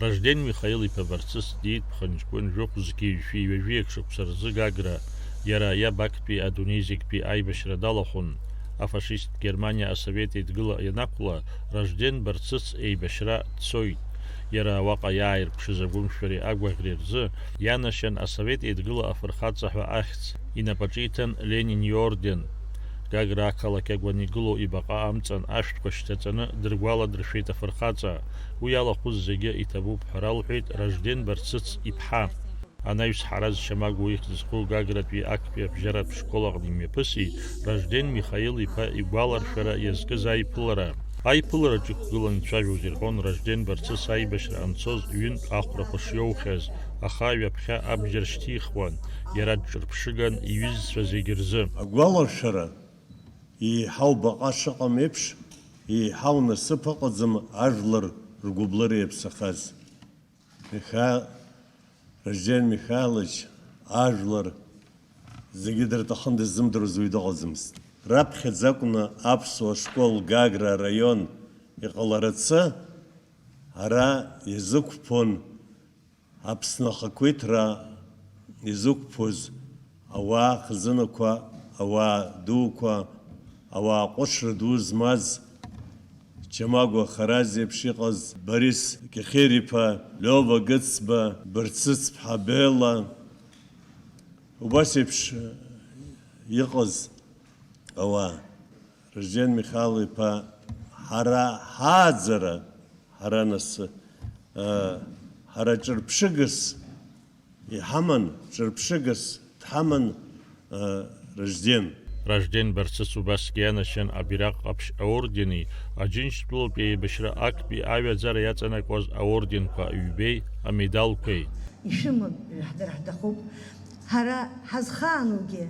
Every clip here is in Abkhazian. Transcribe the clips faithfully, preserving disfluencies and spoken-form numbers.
Ражден Михаил-иԥа Барцыц диит ԥхынҷкәын жәохә зқьи жәшәи ҩажәиак шықәса рзы Гагра, иара иаб актәи адунеи зегьтәи аибашьра далахәын. Афашисттә Германиа Асовет Еидгыла ианақәла, Ражден Барцыц еибашьра дцоит. Иара уаҟа иааирԥшыз агәымшәареи агәаӷьреи рзы ианашьан Асовет Еидгыла афырхаҵа ҳәа ахьӡ, инапаҿы иҭан Ленин иорден. Гагра ақалақь агәан игылоу ибаҟа амҵан ашәҭқәа шьҭаҵаны дыргәаладыршәеит афырхаҵа. Уи алахәыз зегьы иҭабуп ҳәа ралҳәеит Ражден Барцыц иԥҳа. Анаҩс Ҳараз Шьамагәуа ихьӡ зху Гагратәи актәи абжьаратә школ аҟны имҩаԥыси, Ражден Михаил-иԥа игәаларшәара иазкыз аиԥылара. Аиԥылараҿ иқәгыланы ицәажәоз ирҳәон Ражден Барцыц аибашьра анцоз ҩынтә ахәрақәа шиоухьаз, аха ҩаԥхьа абџьар шьҭихуан, иара дҿырԥшыган иҩызцәа зегь рзы. Агәаларшәара, еиҳау баҟа шыҟам еиԥш, еиҳау насыԥ ыҟаӡам ажәлар ргәыблыра иаԥсахаз. Михаил, Ражден Михайлович, ажәлар зегьы дырҭахын, дыззымдыруаз уаҩ дыҟаӡамызт. Раԥхьаӡа акәны аԥсуа школ Гагра араион иҟаларацы ара иазықәԥон Аԥсны ахақәиҭра изықәԥоз ауаа хазынақәа, ауаа дуқәа, ауаа ҟәышра ду змаз, Чамагәа Хараз еиԥш иҟаз, Борис Кьахьыриԥа, Лиова Гыцба, Бырцыцԥҳа Бела, убас еиԥш иҟаз ауаа. Ражден Михаил-иԥа, ҳара ҳааӡара, ҳара нас, ы, ҳара ҿырԥшыгас иҳаман, ҿырԥшыгас дҳаман, ы, Ражден. Ражден Барцыц убасгьы ианашьан абираҟ ҟаԥшь аордени, Аџьынџьтәылатәи аибашьра актәи аҩаӡара иаҵанакуаз аорденқәа ҩбеи амедалқәеи. Ишәымоуп, ҳдыр ҳҭахуп. Ҳара ҳазхаанугьы,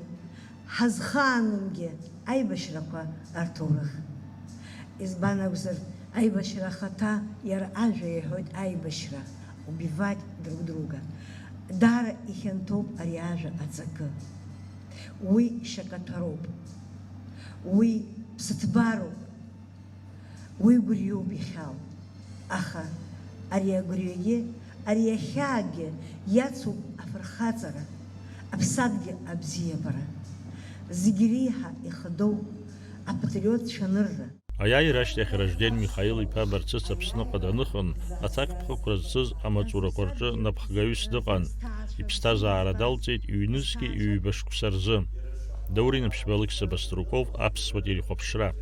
ҳазхаанымгьы аибашьрақәа рҭоурых. Избан акәзар, аибашьра ахаҭа иара ажәа иҳәоит, аибашьра, убивать друг друга. Даара ихьанҭоуп ари ажәа аҵакы. Уи шьакаҭәароуп. Уи ԥсыҭбароуп. Уи гәырҩоуп ихьаау. Аха ари агәырҩагьы, ари ахьаагьы иацуп афырхаҵара, аԥсадгьыл абзиабара. Зегь реиҳа ихадоу апатриот цәанырра. Аиааира ашьҭахь Ражден Михаил-иԥа Барцыц Аԥсныҟа даныхан, аҭакԥхықәра зцыз амаҵурақәа рҿы напхгаҩыс дыҟан. Иԥсҭазаара далҵит ҩнызқьи ҩба шықәса рзы. Даур Инаԥшьба, Алықьса Баструков, Аԥсуа телехәаԥшра.